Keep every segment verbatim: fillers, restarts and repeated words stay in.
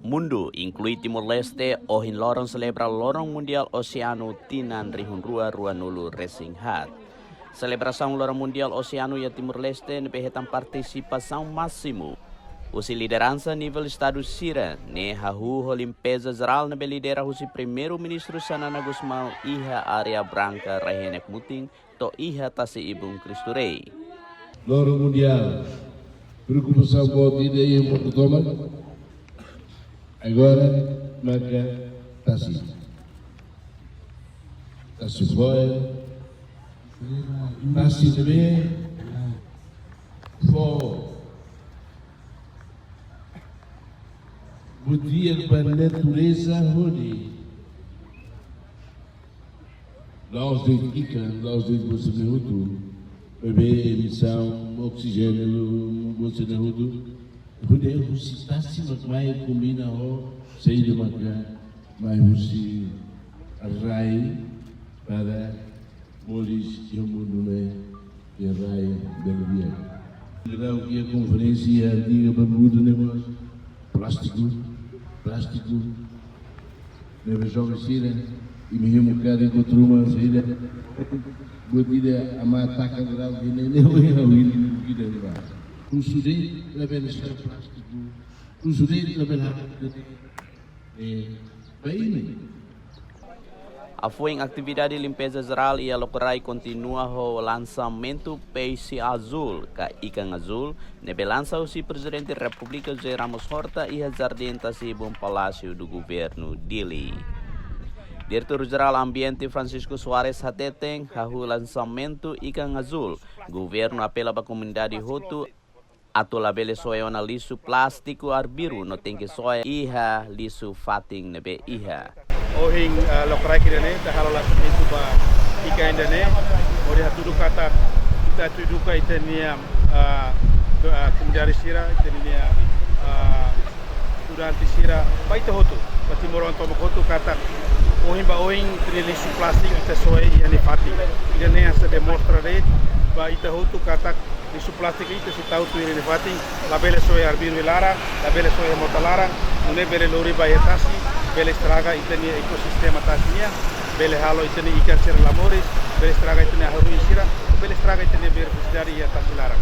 Mundu, inklui Timor-Leste, ohin loron selebra Loron Mundiál Oseanu tinan rihun rua rua-nulu resin haat. Selebrasaun Loron Mundiál Oseanu iha Timor-Leste ne'ebé hetan partisipasaun másimu husi lideransa nivel estadu sira, ne'e hahú ho limpeza jerál ne'ebé lidera husi Primeiru-Ministru Xanana Gusmão iha Areia Branca, rai-henek mutin, to'o iha tasi-ibun Cristo Rei. Loron Mundiál, preokupasaun boot ida iha mundu tomak. Agora maka tasi. Tasi fo'er. Tasi ne'ebé fó buat di'ak ba natureza hodi la'ós de'it ikan, la'ós de'it buat sira-ne'e hotu, bebé, emisaun, oksijéniu, buat sira-ne'e hotu. Hodi husi tasi mak mai kombina ho saida maka mai husi rai para moris iha mundu ne'e iha rai bele di'ak. Grau iha konferénsia antiga bermuda ne'e mós plástiku, plástiku. Ne'ebé joven sira, imi hemu karik ho truma sira. Buat ida ema taka grau iha ne'e, ne'e, ne'e, ne'e, ne'e, ne'e, ne'e, ne'e. Husu de'it, labele sai plástiku. Husu de'it, labele hapus de'it. Eh, ba imi. Hafoin atividade limpeza jerál iha Lockerai kontinua ho lansamentu peixe azul, ka ikan azul, ne'ebé lansa husi Prezidente Repúblika José Ramos Horta iha Jardín Tasi-Ibun Palácio do Governo, Dili. Diretór Jerál Ambiente Francisco Soares hateten, hahú lansamentu ikan azul, governu apela ba komunidade hotu atu labele soe ona lixu plástiku arbiru no tenke soe iha lixu fatin ne'ebé iha. Ohin, ah, Lockerai ida-ne'e, ita halo lansamentu ba ikan ida-ne'e, hodi hatudu katak, ita hatudu katak ita-nia, ah, ko-, ah, komunidade sira, ita-nia, ah, estudante sira, ba ita hotu, ba timoroan tomak hotu katak, ohin ba oin, ita-nia lixu plástiku ita soe iha nia fatin. Ida-ne'e hanesan demonstra de'it, ba ita hotu katak, lixu plástiku ita sei tau tuir iha nia fatin, labele soe arbiru iha laran, labele soe iha mota laran, nune'e bele lori ba iha tasi, bele estraga ita-nia ekosistema tasi nian, bele halo ita-nia ikan sira la moris, bele estraga ita-nia haruin sira, bele estraga ita-nia biodiversidade iha tasi laran.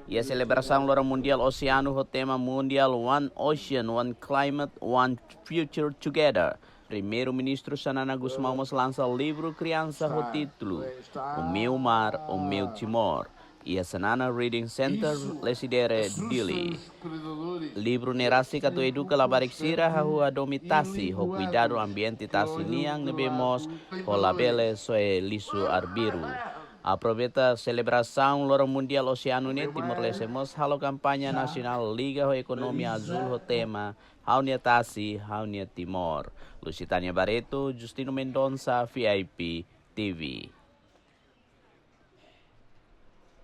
Iha selebrasaun Loron Mundiál Oseanu ho tema mundiál One Ocean, One Climate, One Future Together, Primeiru-Ministru Xanana Gusmão mós lansa livru kriansa ho títulu O Meu Mar, O Meu Timor, iha Xanana Reading Center, Lecidere, Dili. Livru ne'e rasik atu eduka labarik sira hahú hadomi tasi ho kuidadu ambiente tasi nian ne'ebé mós ho labele soe lixu arbiru. Aproveita selebrasaun Loron Mundiál Oseanu ne'e, Timor-Leste mós halo kampaña nasionál liga ho ekonomia azul ho tema Ha'u-nia Tasi, Ha'u-nia Timor. Lusitania Barreto, Justino Mendonça, V I P T V.